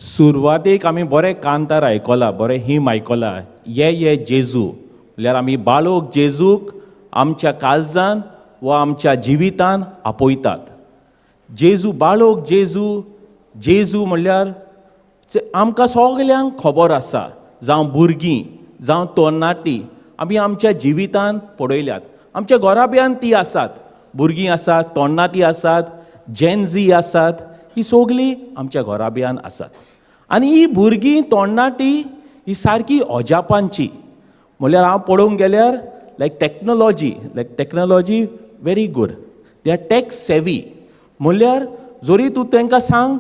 सुरवातेक आमी बरें कांतार आयकलां, बरें हिम आयकलां, ये ये जेजू. म्हणल्यार आमी बाळोक जेजूक आमच्या काळजान वा आमच्या जिवितान आपयतात. जेजू, बाळोक जेजू. जेजू म्हणल्यार आमकां सगल्यांक खबर आसा, जावं भुरगीं जावं तरणाटीं, आमी आमच्या जिवितान पळयल्यात. आमच्या घराब्यान ती आसात, भुरगीं आसात, तरणाटीं आसात, जेनझी आसात, ही सगळीं आमच्या घराब्यान आसात. आनी ही भुरगीं तरणाटीं ही सारकी अजापांची. म्हणल्यार हांव पळोवंक गेल्यार like technology very good, they are tech savvy. म्हणल्यार जरी तूं तांकां सांग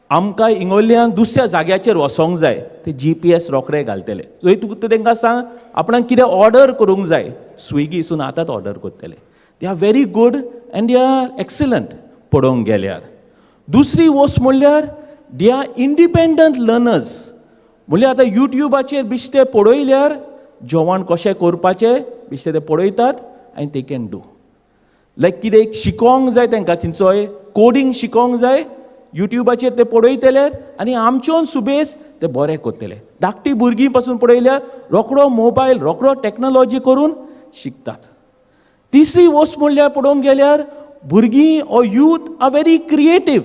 आमकां इंगोल्यान दुसऱ्या जाग्याचेर वचोंक जाय, ते जीपीएस रोखडे घालतले. जरी तूं तांकां सांग आपणाक कितें ऑर्डर करूंक जाय, स्विगीसून आतांच ऑर्डर करतले. They are very good and they are excellent पळोवंक गेल्यार. दुसरी वस्त म्हणल्यार they are independent learners. म्हणल्यार आतां युट्युबाचेर बिश्टे पळयल्यार जेवण कशें करपाचें बिश्टे ते पळयतात आनी they can do. लायक कितें एक शिकोंक जाय तांकां, खंयचोय कोडींग शिकोंक जाय, युट्युबाचेर ते पळयतले आनी आमच्योन सुबेज ते बरें करतले. धाकटी भुरगीं पासून पळयल्यार रोखडो मोबायल, रोखडो टॅक्नोलॉजी करून शिकतात. तिसरी वस्त म्हणल्यार पळोवंक गेल्यार भुरगीं or youth are very creative,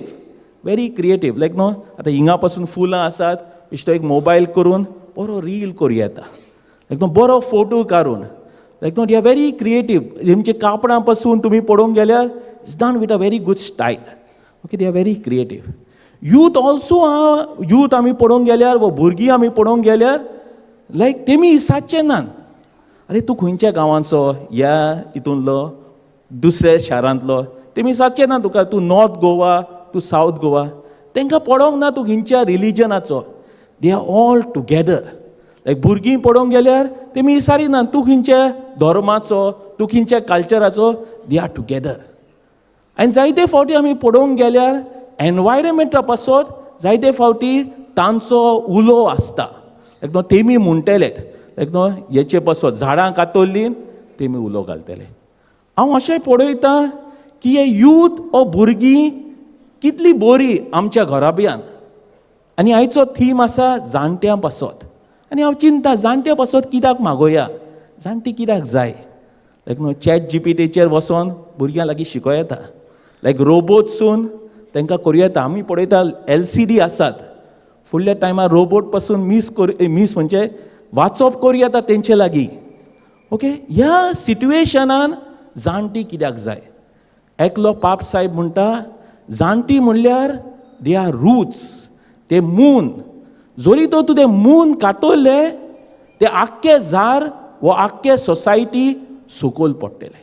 very creative. Like न्हू आतां हिंगा पासून फुलां आसात, बेश्टो एक मोबायल करून बरो रील करूं येता, एकदम बरो फोटो काडून. लायक न्हू they are very creative. तेमचे कापडां पासून तुमी पळोवंक गेल्यार it's done with a very good style, okay? They are very creative. Youth also आहा. यूथ आमी पळोवंक गेल्यार वा भुरगीं आमी पळोवंक गेल्यार लायक तेमी इसाचचे नात, अरे तूं खंयच्या गांवांचो, ह्या हितूंतलो, दुसऱ्या शारांतलो, तेमी विचारचे ना तुका, तूं नॉर्थ गोवा, तूं सावथ गोवा. तांकां पडोंक ना तूं खंयच्या रिलिजनाचो. They are all together. Like भुरगीं पळोवंक गेल्यार तेमी विचारिना तूं खंयच्या धर्माचो, तूं खंयच्या कल्चराचो. They are together. आनी जायते फावटी आमी पळोवंक गेल्यार एनवायरमेंटा पासत जायते फावटी तांचो उलो आसता. लायक न्हू तेमी म्हणटले, लायक न्हू हेचे पासत झाडां कातरलीं, तेमी उलो घालतले. हांव अशें पळयतां की हे यूथ ओ भुरगीं कितली बरी आमच्या घराब्यान. आनी आयचो थीम आसा जाणट्यां पासत. आनी हांव चिंता, जाणट्यां पासत कित्याक मागोया, जाणटी कित्याक जाय? लायक न्हू चॅट जीपीटीचेर वचोन भुरग्यां लागीं शिकों येता, लायक रोबोटसून तांकां करूं येता. आमी पळयता एलसीडी आसात, फुडल्या टायमार रोबोट पासून मीस कर, मीस म्हणजे वाचप करूं येता तेंचे लागीं. ओके, ह्या सिट्युएशनान जाणटी कित्याक जाय? एकलो पाप साहेब म्हणटा, जाणटी म्हणल्यार they are roots. ते मून जरी तो तूं ते मून कातरले, ते आख्खे झाड वो आख्खे सोसायटी सकयल पडटले.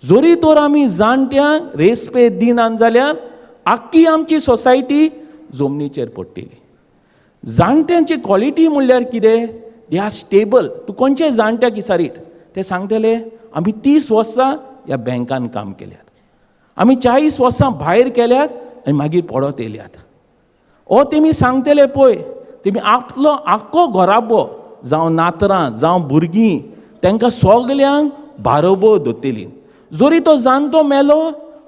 जरी तर आमी जाणट्यांक रेस्पेद दिनात जाल्यार आख्खी आमची सोसायटी जमनीचेर पडटली. जाणट्यांची क्वॉलिटी म्हणल्यार कितें? They are stable. तूं खंयचे जाणट्याक विचारीत, ते सांगतले आमी 30 वर्सां ह्या बँकान काम केल्यात, आमी 40 वर्सां भायर केल्यात आनी मागीर परत येयल्यात. ओ तेमी सांगतले पळय, तेमी आपलो आख्खो घराबो, जावं नातरां जावं भुरगीं, तांकां सगल्यांक बारोबर दवरतली. जरी तो जाणटो मेलो,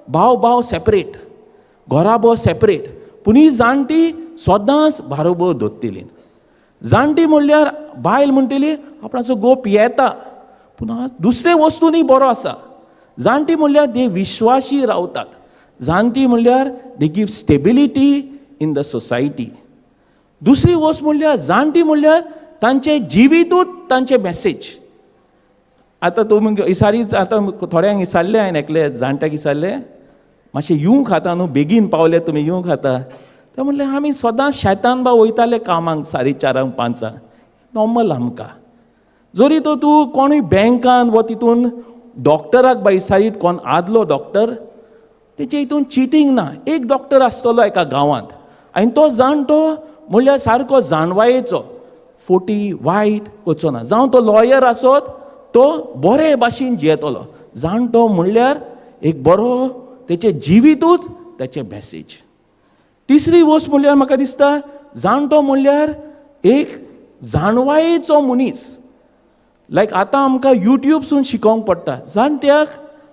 भाव भाव सेपरेट, घराबो सेपरेट, पूण ही जाणटी सदांच बारोबर दवरतली. जाणटी म्हणल्यार बायल म्हणटली आपणाचो घोव पियेता पूण दुसरे वस्तूंनी बरो आसा. जाणटी म्हणल्यार ते विश्वाशी रावतात. जाणटी म्हणल्यार they give stability in the society. दुसरी वस्त म्हणल्यार जाणटी म्हणल्यार तांचे जिवितूच तांचे मॅसेज. आतां तुमी इसारीच, आतां थोड्यांक विचारलें हांवें, एकले जाणट्याक विचारलें, मातशें येवंक खाता न्हू, बेगीन पावले तुमी, येवंक खाता. ते म्हणलें आमी सदांच शेतान बा वयताले कामाक 4:30 5 नॉर्मल आमकां. जरी तर तूं कोणूय बँकान वा तितून डॉक्टराक बा विचारीत, कोण आदलो डॉक्टर, तेचे हितून चिटींग ना. एक डॉक्टर आसतलो एका गांवांत आनी तो जाणटो म्हणल्यार सारको जाणवायेचो, फोटी वायट करचो ना. जावं तो लॉयर आसत, तो बरे भाशेन जियेतलो. जाणटो म्हणल्यार एक बरो, तेचें जिवितूच तेचें मॅसेज. तिसरी वस्त म्हणल्यार म्हाका दिसता जाणटो म्हणल्यार एक जाणवायेचो मनीस. लायक आतां आमकां युट्यूबसून शिकोवंक पडटा. जाणट्याक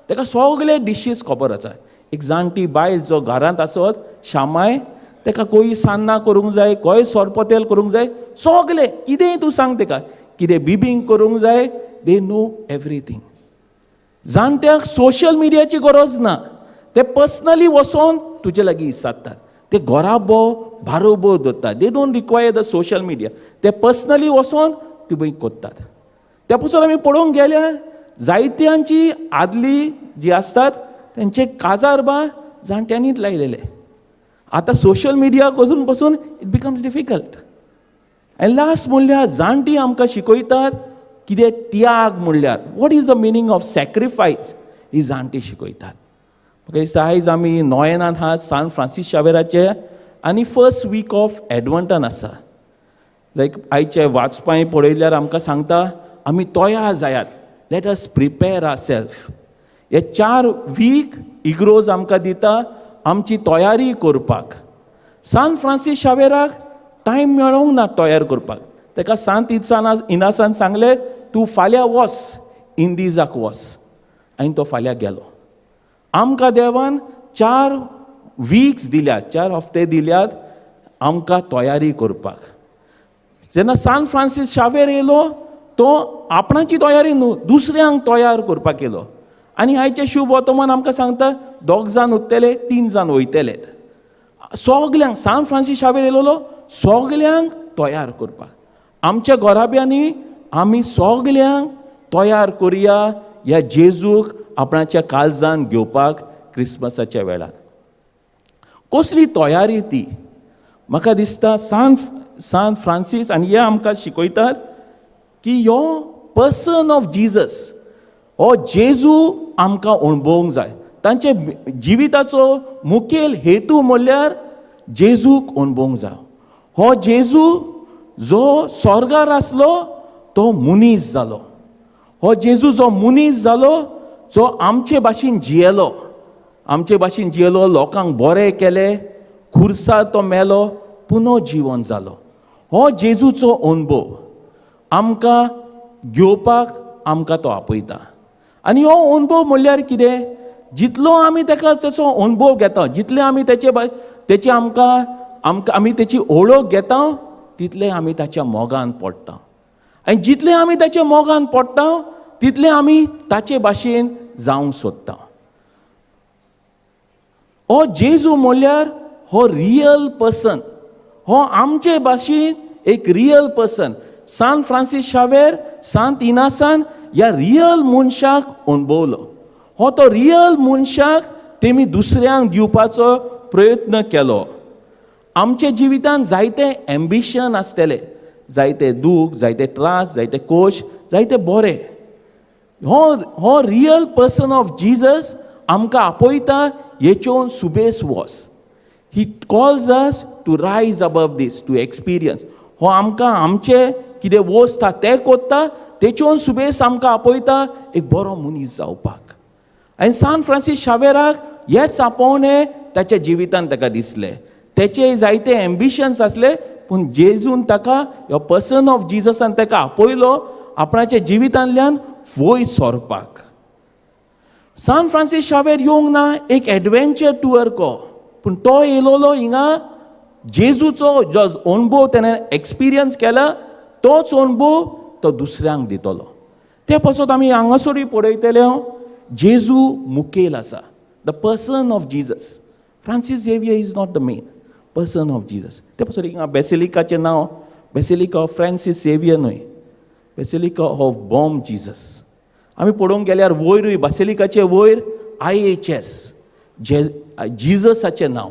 ताका सगळे डिशीज खबर आसा. एक जाणटी बायल जो घरांत आसत, शामाय, ताका खंय सान्नां करूंक जाय, खंय सोरपोतेल करूंक जाय, सगलें कितेंय तूं सांग ताका, कितें बिबींग करूंक जाय, they know everything. जाणट्यांक सोशल मिडियाची गरज ना, ते पर्सनली वचोन तुजे लागीं विचारतात. ते घराबो बारोबर दवरतात. They don't require the social media. ते पर्सनली वचोन ती करतात. त्या पसून आमी पळोवंक गेल्यार जायत्यांची आदली जी आसतात तेंचे काजार बा जाणट्यांनीच लायलेले. आतां सोशल मिडिया वचून पसून it becomes difficult. आनी लास्ट म्हणल्यार जाणटीं आमकां शिकयतात कितें त्याग म्हणल्यार, what is the meaning of sacrifice, ही जाणटीं शिकयतात. म्हाका दिसता आयज आमी नोयेनान आहात सान फ्रांसीस शावेराचे आनी फर्स्ट वीक ऑफ एडवंटान आसा. लायक आयचे वाचपांय पळयल्यार आमकां सांगता आमी तयार जायात, let us prepare our self. हे 4 वीक इग्रोज आमकां दिता आमची तयारी करपाक. सान फ्रांसीस शावेराक टायम मेळोंक ना तयार करपाक. ताका सांत इनासान सांगलें, तूं फाल्यां वच, इंदिजाक वच, आनी तो फाल्यां गेलो. आमकां देवान 4 वीक्स दिल्यात, 4 हफ्ते दिल्यात आमकां तयारी करपाक. जेन्ना सान फ्रांसीस शावेर येयलो तो आपणाची तयारी न्हू, दुसऱ्यांक तयार करपाक येयलो. आनी आयचें शुभ वर्तमान आमकां सांगता दोग जाण उरतले, तीन जाण वयतले. सगल्यांक सान फ्रांसीस शावेर येयलेलो सगल्यांक तयार करपाक. आमच्या घराब्यांनी आमी सगल्यांक तयार करुया ह्या जेजूक आपणाच्या काळजान घेवपाक क्रिसमसाच्या वेळार. कसली तयारी ती? म्हाका दिसता सान सान फ्रांसीस आनी हे आमकां शिकयतात की ह्यो पर्सन ऑफ जिजस, हो जेजू आमकां अणभवूंक जाय. तांचे जिविताचो मुखेल हेतू म्हणल्यार जेजूक अणभवूंक जाय. हो जेजू जो स्वर्गार आसलो तो मनीस जालो. हो जेजू जो मनीस जालो, जो आमचे भाशेन जियेलो, आमचे भाशेन जियेलो, लोकांक बरें केलें, खुर्सार तो मेलो, पुनो जिवन जालो. हो जेजूचो अणभव आमकां घेवपाक आमकां तो आपयता. आनी हो अणभव म्हणल्यार कितें? जितलो आमी ताका तेचो अणभव घेता, जितले आमी तेचे तेची आमकां आमकां आमी तेची ओळख घेता, तितले आमी ताच्या मोगान पडटा. आनी जितले आमी ताच्या मोगान पडटा, तितले आमी ताचे भाशेन जावंक सोदता. हो जेजू म्हणल्यार हो रियल पर्सन, हो आमचे भाशेन एक रियल पर्सन. सान फ्रांसीस शावेर सांत इनासान ह्या रियल मनशाक अणभवलो. हो तो रियल मनशाक तेमी दुसऱ्यांक दिवपाचो प्रयत्न केलो. आमच्या जिवितान जायते एम्बिशन आसतले, जायते दूख, जायते त्रास, जायते खोश, जायते बरे. हो हो रियल पर्सन ऑफ जिजस आमकां आपयता हेचोन सुबेस वच. He calls us to rise above this, to experience. हो आमकां आमचे कितें वस्त आहा तें कोत्ता, तेचोन सुबेस आमकां आपयता एक बरो मनीस जावपाक. आनी सान फ्रांसीस शावेराक हेच आपोवणें ताच्या जिवितान ताका दिसलें. तेचे जायते एम्बिशन्स आसले, पूण जेजून ताका, ह्यो पर्सन ऑफ जिजसान ताका आपयलो आपणाच्या जिवितांतल्यान वयर सरपाक. सान फ्रांसीस शावेर येवंक ना एक एडवेंचर टूर को, पूण तो येयलोलो हिंगा जेजूचो जो अणभव तेणें एक्सपिरियन्स केला तोच अणभव तो दुसऱ्यांक दितलो. ते पासत आमी हांगासरूय पळयतले, जेजू मुखेल आसा, the person of Jesus. Francis Xavier is not the main person of Jesus. ते पासत हिंगा बेसिलिकाचें नांव बेसिलिका ऑफ फ्रांसीस झेवियर न्हय, बेसिलिका ऑफ बॉम जिजस. आमी पळोवंक गेल्यार वयरूय बासिलिकाचे वयर IHS जे जिजसाचें नांव.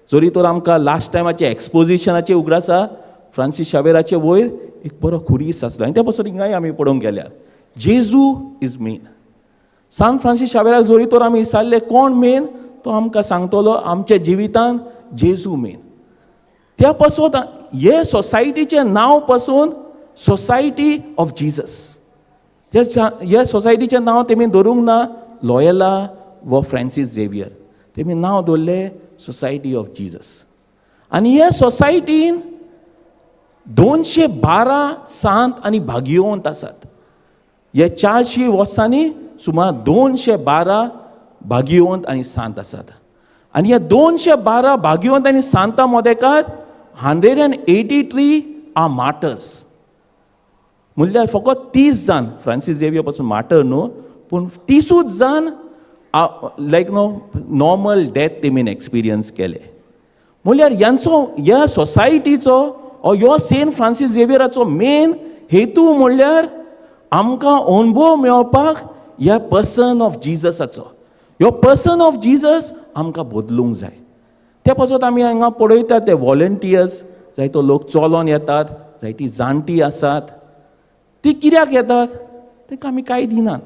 जरी तर आमकां लास्ट टायमाचे एक्सपोजिशनाचे उगडास आसा, फ्रांसीस शावेराचे वयर एक बरो खुरीस आसलो. आनी ते पासून हिंगाय आमी पळोवंक गेल्यार जेजू is main. सान फ्रांसीस शावेराक जरी तर आमी विचारलें कोण मेन, तो आमकां सांगतलो आमच्या जिवितान जेजू मेन. त्या पासून हे सोसायटीचें नांव पासून सोसायटी ऑफ जिजस. हे सोसायटीचें नांव तेमी दवरूंक ना लॉयला व फ्रांसीस झेवियर, तेमी नांव दवरलें सोसायटी ऑफ जिजस. आनी हे सोसायटीन 212 सांत आनी भाग्यवंत आसात. हे 400 वर्सांनी सुमार 212 भाग्यवंत आनी सांत आसात. आनी ह्या 212 भाग्यवंत आनी सांता मदेकात 183 are martyrs. म्हणल्यार फकत 30 जाण फ्रांसीस झेवियर पासून मार्टर न्हू, पूण 30ूच जाण लायक नो नॉर्मल डेथ तेमीन एक्सपिरियन्स केले. म्हणल्यार ह्यांचो, ह्या सोसायटीचो ओ ह्यो सेंट फ्रांसीस झेवियराचो मेन हेतू म्हणल्यार आमकां अणभव मेळपाक ह्या पर्सन ऑफ जिजसाचो. ह्यो पर्सन ऑफ जिजस आमकां बदलूंक जाय. ते पासत आमी हांगा पळयतात ते वॉलंटियर्स, जायतो लोक चलोन येतात, जायती जाणटी आसात. ती कित्याक येतात? तांकां आमी कांय दिनात.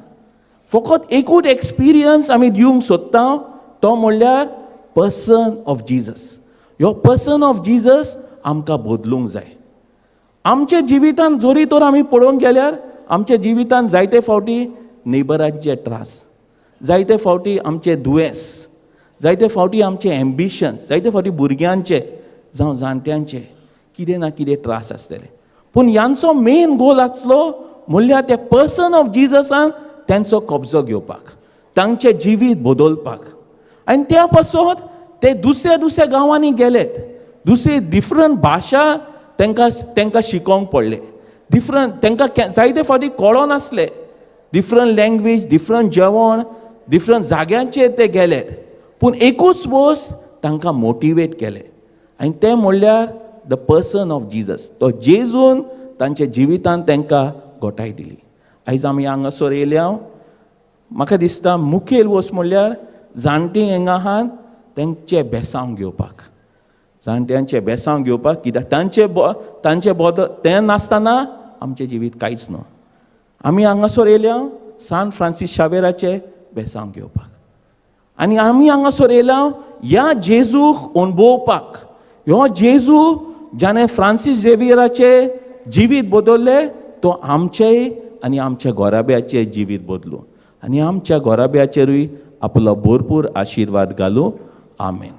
फकत एकूच एक्सपिरियन्स आमी दिवंक सोदता, तो म्हणल्यार पर्सन ऑफ जिजस. ह्यो पर्सन ऑफ जिजस आमकां बदलूंक जाय आमच्या जिवितान. जरी तर आमी पळोवंक गेल्यार आमच्या जिवितान जायते फावटी नेबरांचे त्रास, जायते फावटी आमचे दुयेंस, जायते फावटी आमचे एम्बिशन्स, जायते फावटी भुरग्यांचे जावं जाणट्यांचे कितें ना कितें त्रास आसतले. पूण ह्यांचो मेन गोल आसलो म्हणल्यार ते पर्सन ऑफ जिजसान तेंचो कब्जो घेवपाक, तांचें जिवीत बदलपाक. आनी त्या पासत ते दुसऱ्या दुसऱ्या गांवांनी गेलेत. दुसरी डिफरंट भाशा तांकां शिकोवंक पडले. डिफरंट तांकां जायते फावटी कळनासले. डिफरंट लँग्वेज, डिफरंट जेवण, डिफरंट जाग्यांचेर ते गेले. पूण एकूच वस्त तांकां मोटिवेट केलें आनी तें म्हणल्यार the person of Jesus. तो जेजून तांच्या जिवितान तांकां गोठाय दिली. आयज आमी हांगासर येयल्या. म्हाका दिसता मुखेल वस्त म्हणल्यार जाणटीं हांगा आहात तेंचे बेसांव घेवपाक, जाणट्यांचे बेसांव घेवपाक, कित्याक तांचे बदल तें नासतना आमचें जिवीत कांयच न्हू. आमी हांगासर येयल्या सान फ्रांसीस शावेराचे बेसांव घेवपाक आनी आमी हांगासर येयल्या ह्या जेजूक अणभवपाक. ह्यो जेजू ज्याणे फ्रांसीस झेवियराचे जिवीत बदलले, तो आमचेय आनी आमच्या घराब्याचे जिवीत बदलूं आनी आमच्या घराब्याचेरूय आपलो भरपूर आशिर्वाद घालूं. आमेन.